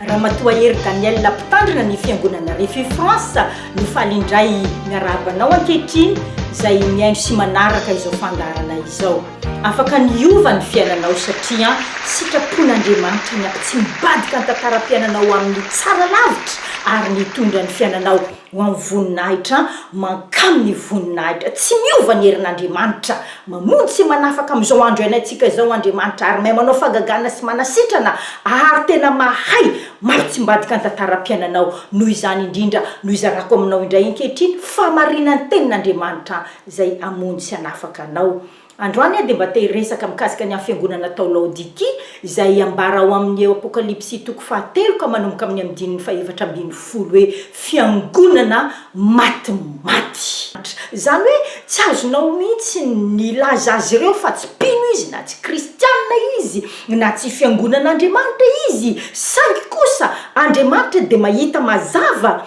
Ramatoa Hery Daniel mpitandrina ny fiangonana Refi France no faly indray miarahaba anao ankehitriny izay mihaino sy manaraka izao fandaharana izao. Afaka niova ny fiainanao satria sitrapon'Andriamanitra ny tsy mibadika ny tantaram-piainanao amin'ny tsara lavitra ary ny hitondra ny fiainanao ho amin'ny voninahitra mankamin'ny voninahitra. Tsy miova ny herin'Andriamanitra. Mamonjy sy manafaka amin'izao andro iainantsika izao Andriamanitra ary mahay manao fahagagana sy manasitrana ary tena mahay mampitsimbadika ny tantaram-piainanao. Noho izany indrindra no izarako aminao indray ankehitriny fahamarinan'ny tenin'Andriamanitra izay hamonjy sy hanafaka anao. Androany aho dia mba te hiresaka mikasika ny amin'ny fiangonana tao Laodikia, izay ambara ao amin'ny Apokalypsy toko fahatelo ka manomboka amin'ny andininy fahefatra ambin'ny folo hoe fiangonana matimaty. Izany hoe tsy azonao mihitsy ny hilaza azy ireo fa tsy mpino izy na tsy kristiana izy na tsy fiangonan'Andriamanitra izy, saingy kosa Andriamanitra dia mahita mazava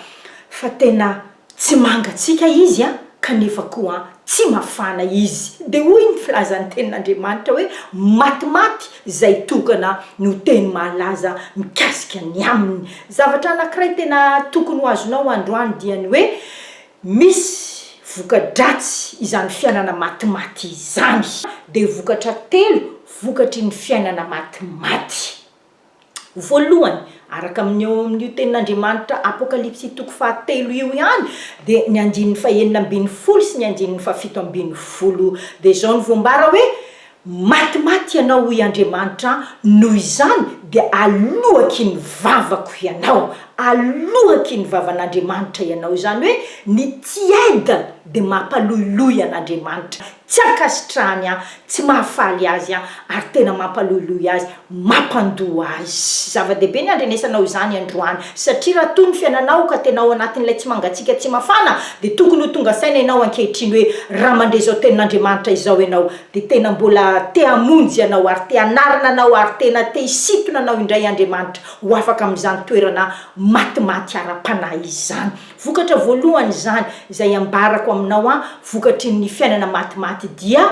fa tena Tsy mangatsiaka izy an, kanefa koa an, tsy mafana izy. Dia hoy ny filazan'ny Tenin'Andriamanitra hoe, Matimaty izay tokana no teny mahalaza mikasika ny aminy. Zavatra anankiray tena tokony ho azonao androany dia ny hoe, misy voka-dratsy izany fiainana matimaty izany. Dia vokatra telo vokatry ny fiainana matimaty. Voalohany, araka amin'ny ao amin'io tenin'Andriamanitra Apokalypsy toko fahatelo io ihany, dia ny andininy fahenina ambin'ny folo sy ny andininy fahafito ambin'ny folo, dia izao no voambara hoe, Matimaty ianao, hoy Andriamanitra, noho izany dia aloaky ny vavako ianao. Aloaky ny vavan'Andriamanitra ianao. Izany hoe ny tiède dia mampaloiloy an'Andriamanitra. Tsy ankasitrahany ahy, tsy mahafaly azy aho, ary tena mampaloiloy azy, mampandoa azy. Zava-dehibe ny handrenesanao izany androany, satria raha toa ny fiainanao ka tena ao anatin'ilay tsy mangatsiaka tsy mafana, dia tokony ho tonga saina ianao ankehitriny hoe raha mandre izao tenin'Andriamanitra izao ianao, dia tena mbola te hamonjy anao ary te hanarina anao ary tena te hisintona anao indray Andriamanitra ho afaka amin'izany toerana matimaty ara-panahy izany. Vokatra voalohany izany izay ambarako aminao an, vokatry ny fiainana matimaty dia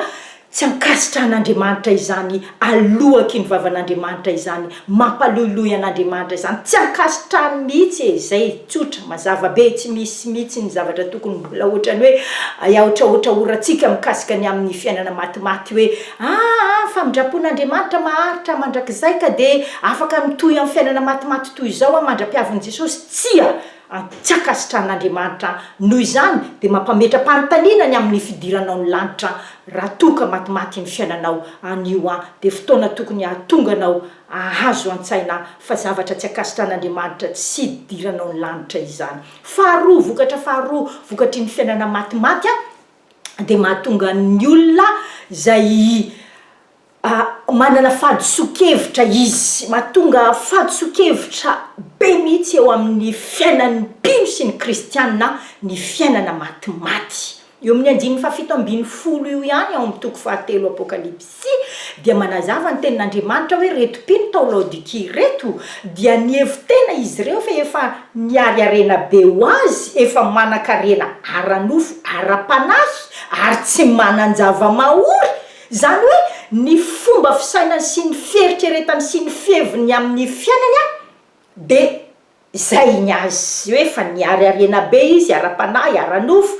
tsy ankasitrahan'Andriamanitra izany, aloaky ny vavan'Andriamanitra izany, mampaloiloy an'Andriamanitra izany, tsy ankasitrahany mihitsy e, izay tsotra, mazava be, tsy misy mihitsy ny zavatra tokony mbola ohatrany hoe hiahotrahotrahorantsika mikasika ny amin'ny fiainana matimaty hoe aa famindram-pon'Andriamanitra maharitra mandrakizay ka dia afaka mitohy amin'ny fiainana matimaty toy izao aho mandra-piavin'i Jesosy, tsia! Tsy ankasitrahan'Andriamanitra, noho izany dia mampametra-panontaniana ny amin'ny fidiranao ny lanitra raha toa ka matimaty ny fiainanao anio an, dia fotoana tokony hahatonga anao hahazo an-tsaina fa zavatra tsy ankasitrahan'Andriamanitra tsy hidiranao ny lanitra izany. Faharoa, vokatra faharoa vokatry ny fiainana matimaty an, dia mahatonga ny olona izay Manana fahadisoan-kevitra izy. Mahatonga fahadisoan-kevitra be mihitsy eo amin'ny fiainan'ny mpino sy ny kristiana ny fiainana matimaty. Eo amin'ny andininy fahafito ambin'ny folo io ihany ao amin'ny toko fahatelo Apokalypsy dia manazava ny tenin'Andriamanitra hoe ireto mpino tao Laodikia ireto dia nihevi-tena izy ireo fa efa niariarena be ho azy, efa manan-karena ara-nofo, ara-panahy ary tsy manan-java-mahory. Izany hoe ny fomba fisainany sy ny fieritreretany sy ny fiheviny amin'ny fiainany dia izay ny azy, hoe efa niariariana be izy ara-panahy, ara-nofo,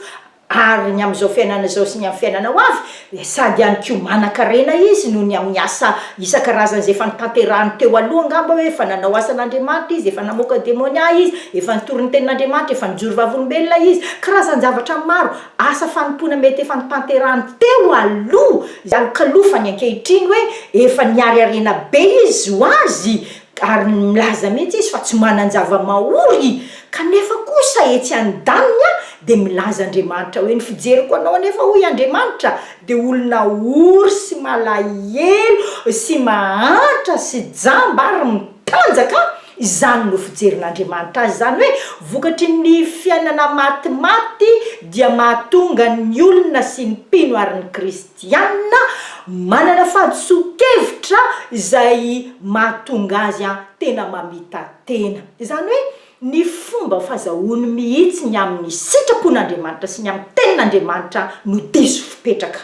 ary ny amin'izao fiainana izao sy ny amin'ny fiainana ho avy, dia sady ihany koa manan-karena izy noho ny amin'ny asa isan-karazany izay efa notanterahiny teo aloha angamba hoe efa nanao asan'Andriamanitra izy, efa namoaka demonia izy, efa nitory ny tenin'Andriamanitra, efa nijoro vavolombelona izy, karazan-javatra maro. Asa fanompoana mety efa notanterahany teo aloha, alokalofany ankehitriny hoe efa niariariana be izy ho azy ary milaza mihitsy izy fa tsy manan-java-mahory, kanefa kosa etsy andaniny dia milaza Andriamanitra hoe ny fijeriko anao anefa hoy Andriamanitra dia olona ory sy malahelo sy mahantra sy jamba ary mitanjaka Izany no fijerin'Andriamanitra azy, izany hoe vokatry ny fiainana matimaty dia mahatonga ny olona sy ny mpino ary ny kristiana manana fahadisoan-kevitra izay mahatonga azy tena mamita-tena. Izany hoe ny fomba fazahoany mihitsy ny amin'ny sitrapon'Andriamanitra sy ny amin'ny tenin'Andriamanitra no diso fipetraka.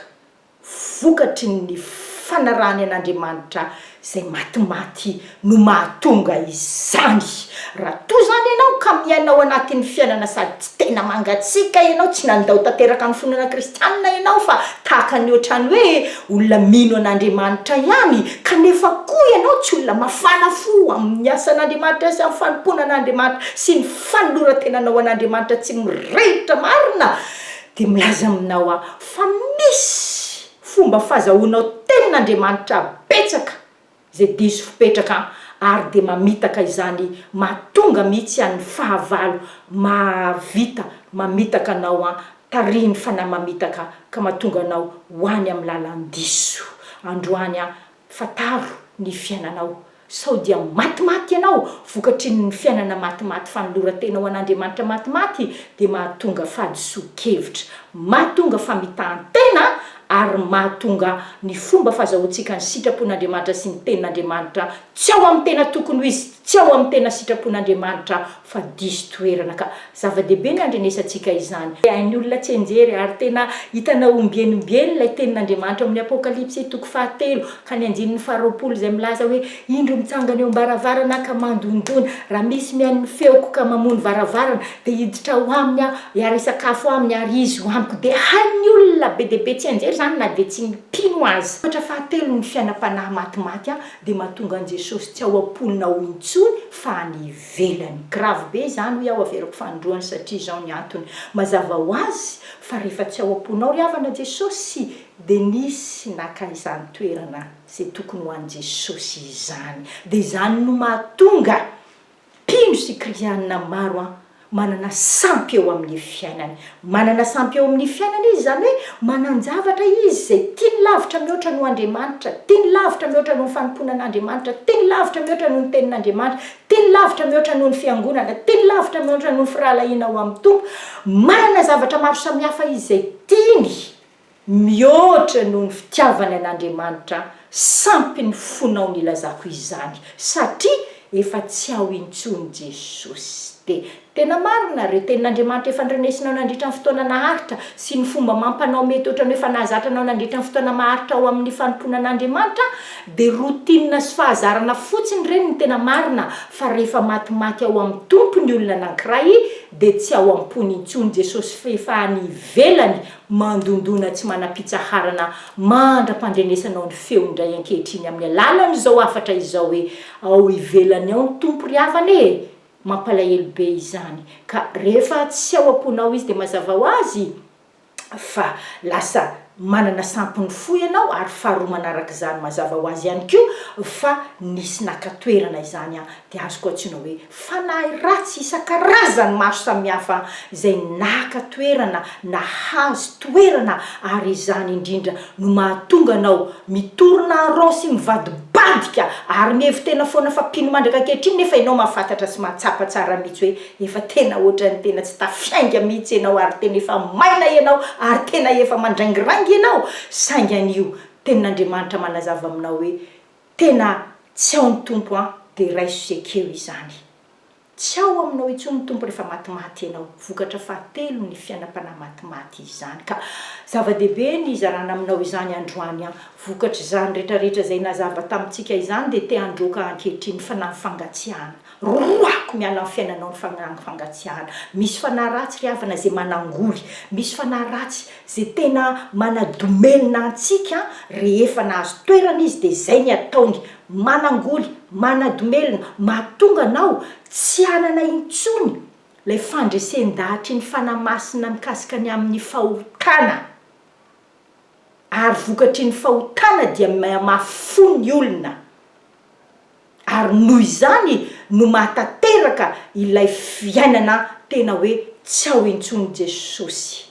Vokatry ny fanarahany an'Andriamanitra. Izay matimaty no mahatonga izany. Raha toa izany ianao ka miaina ao anatin'ny fiainana sady tsy tena mangatsiaka ianao, tsy nandao tanteraka ny finoana kristianina ianao fa tahaka ny ohatran'ny hoe olona mino an'Andriamanitra ihany, kanefa koa ianao tsy olona mafana fo amin'ny asan'Andriamanitra sy amin'ny fanompoana an'Andriamanitra sy ny fanoloran-tenanao an'Andriamanitra tsy mirehitra marina, dia milaza aminao aho fa misy fomba fazahoanao tenin'Andriamanitra betsaka izay diso fipetraka ary dia mamitaka izany mahatonga mihitsy an'ny fahavalo mahavita mamitaka anao an tarihin'ny fanahy mamitaka ka mahatonga anao ho any amin'ny lalan-diso androany an fantaro ny fiainanao Sao dia matimaty ianao? Vokatry ny fiainana matimaty fanoloran-tena ho an'Andriamanitra matimaty dia mahatonga fahadisoan-kevitra, mahatonga famitahan-tena ary mahatonga ny fomba fazahoantsika ny sitrapon'Andriamanitra sy ny tenin'Andriamanitra tsy ao amin'ny tena tokony ho izy, tsy ao amin'ny tena sitrapon'Andriamanitra fa diso toerana ka zava-dehibe ny handrenesantsika izany. Hain'ny olona tsianjery ary tena hitanao ombieny ombieny ilay tenin'Andriamanitra ao amin'ny Apokalypsy toko fahatelo ka ny andininy faharoapolo izay milaza hoe, Indro mitsangana eo am-baravarana aho ka mandondona, raha misy mihaino ny feoko ka mamono varavarana dia hiditra ao aminy aho hiara-hisakafo aminy ary izy ho amiko. Dia hain'ny olona be dia be tsianjery izany na dia tsy mpino aza. Ohatra fahatelo ny fiainam-panahy matimaty dia mahatonga an'i Jesosy tsy ao am-ponao intsony fa any ivelany. Grave be izany hoy aho averiko fanindroany satria izao ny antony. Mazava ho azy fa rehefa tsy ao am-ponao ry havana Jesosy dia nisy naka izany toerana izay tokony ho an'i Jesosy izany. Dia izany no mahatonga mpino sy krianina maro an manana sampy eo amin'ny fiainany. Manana sampy eo amin'ny fiainany izy, izany hoe manan-javatra izy izay tiany lavitra mihoatra noho Andriamanitra, tiany lavitra mihoatra noho ny fanompoana an'Andriamanitra, tiany lavitra mihoatra noho ny Tenin'Andriamanitra, tiany lavitra mihoatra noho ny Fiangonana, tiany lavitra mihoatra noho ny firahalahiana ao amin'ny Tompo. Manana zavatra maro samihafa izy izay tiany. Mihoatra noho ny fitiavany an'Andriamanitra sampy ny fonao nilazako izany satria efa tsy ao intsony Jesosy. Dia tena marina ireo tenin'Andriamanitra efa norenesinao nandritra ny fotoana naharitra sy ny fomba amam-panao mety ohatran'ny hoe efa nahazatra anao nandritra ny fotoana maharitra ao amin'ny fanompoana an'Andriamanitra dia routine sy fahazarana fotsiny ireny ny tena marina fa rehefa matimaty ao amin'ny Tompo ny olona anankiray dia tsy ao am-pony intsony Jesosy f'efa any ivelany Mandondona tsy manam-pitsaharana mandra-pandrenesanao ny feony indray ankehitriny amin'ny alalan'izao hafatra izao hoe, Ao ivelany ao ny Tompo ry havana e! Mampalahelo be izany. Ka rehefa tsy ao am-ponao Izy dia mazava ho azy fa lasa manana sampy ny fo ianao ary faharoa manarak'izany mazava ho azy ihany koa fa nisy naka toerana izany an! dia azoko antsoina hoe fanahy ratsy isan-karazany maro samihafa izay naka toerana, nahazo toerana ary izany indrindra no mahatonga anao mitorona en rond sy mivadibadika ary mihevi-tena foana fa mpino mandraka ankehitriny nefa ianao mahafantatra sy mahatsapa tsara mihitsy hoe efa tena ohatran'ny tena tsy tafiainga mihitsy ianao ary tena efa maina ianao ary tena efa mandraingiraingy ianao saingy anio tenin'Andriamanitra manazava aminao hoe Tena tsy ao ny Tompo an, dia raiso sy ekeo izany. Tsy ao aminao intsony ny Tompo rehefa matimaty ianao. Vokatra fahatelo ny fiainam-panahy matimaty izany. Ka zava-dehibe ny hizarana aminao izany androany an. Vokatr'izany rehetrarehetra izay nazava tamintsika izany dia te handroaka ankehitriny fanahy fangatsiahana. Roako miala amin'ny fiainanao ny fanahy fangatsiahana. Misy fanahy ratsy ry havana izay manangoly. Misy fanahy ratsy Ze tena manadomelina antsika rehefa nahazo toerana izy de zay ny ataony, manangoly, manadomelina, mahatonga anao tsy hanana intsony lay fandresen-dahatry ny Fanahy Masina mikasika ny amin'ny fahotana, ary vokatry ny fahotana dia mihamafy fo ny olona, ary noho izany no mahatanteraka ilay fiainana tena hoe tsy ao intsony Jesosy.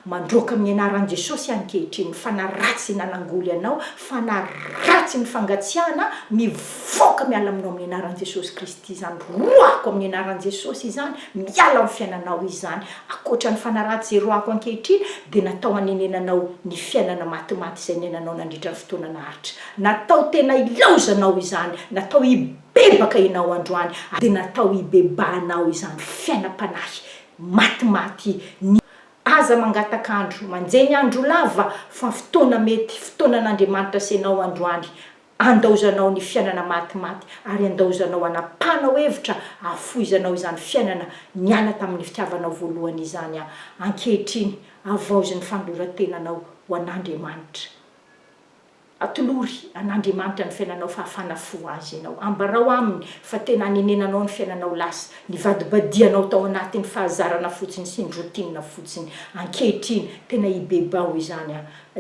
Mandroaka amin'ny anaran'i Jesosy ankehitriny ny fanahy ratsy nanangoly anao, fanahy ratsy ny fangatsiahana, mivoaka miala aminao amin'ny anaran'i Jesosy Kristy izany, roahako amin'ny anaran'i Jesosy izany, miala amin'ny fiainanao izany. Ankoatra ny fanahy ratsy izay roahako ankehitriny dia natao hanenenanao ny fiainana matimaty izay niainanao nandritra ny fotoana naharitra. Natao tena hilaozanao izany, natao hibebaka ianao androany, dia natao hibebahanao izany fiainam-panahy matimaty ny Aza mangataka andro manjeny andro lava fa fotoana mety fotoanan'Andriamanitra sy ianao androany. Andaozanao ny fiainana matimaty ary andaozanao anapahanao hevitra ahafoizanao izany fiainana niala tamin'ny fitiavanao voalohany izany ankehitriny. Avaozy ny fanoloran-tenanao ho an'Andriamanitra. Atolory an'Andriamanitra ny fiainanao fa hafana fo Azy ianao. Ambarao Aminy fa tena anenenanao ny fiainanao lasa, nivadibadihanao tao anatin'ny fahazarana fotsiny sy ny routine fotsiny. Ankehitriny, tena ibebaho izany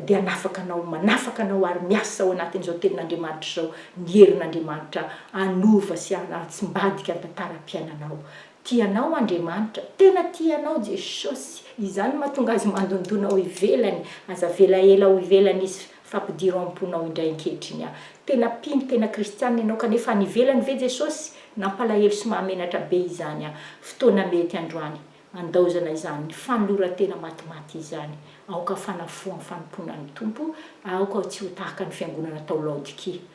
dia hanafaka anao, manafaka anao ary miasa ao anatin'izao Tenin'Andriamanitra izao ny herin'Andriamanitra hanova sy hanatsimbadika ny tantaram-piainanao. Tia anao Andriamanitra, tena tia anao Jesosy, izany no mahatonga Azy mandondona ao ivelany, aza avela ela ao ivelany Izy fa ampidiro ao am-ponao indray ankehitriny aho. Tena mpino, tena kristianina ianao kanefa any ivelany ve Jesosy? Nampalahelo sy mahamenatra be izany aho. Fotoana mety androany andaozana izany fanoloran-tena matimaty izany. Aoka hafana fo amin'ny fanompoana ny Tompo, aoka tsy ho tahaka ny fiangonana tao Laodikia.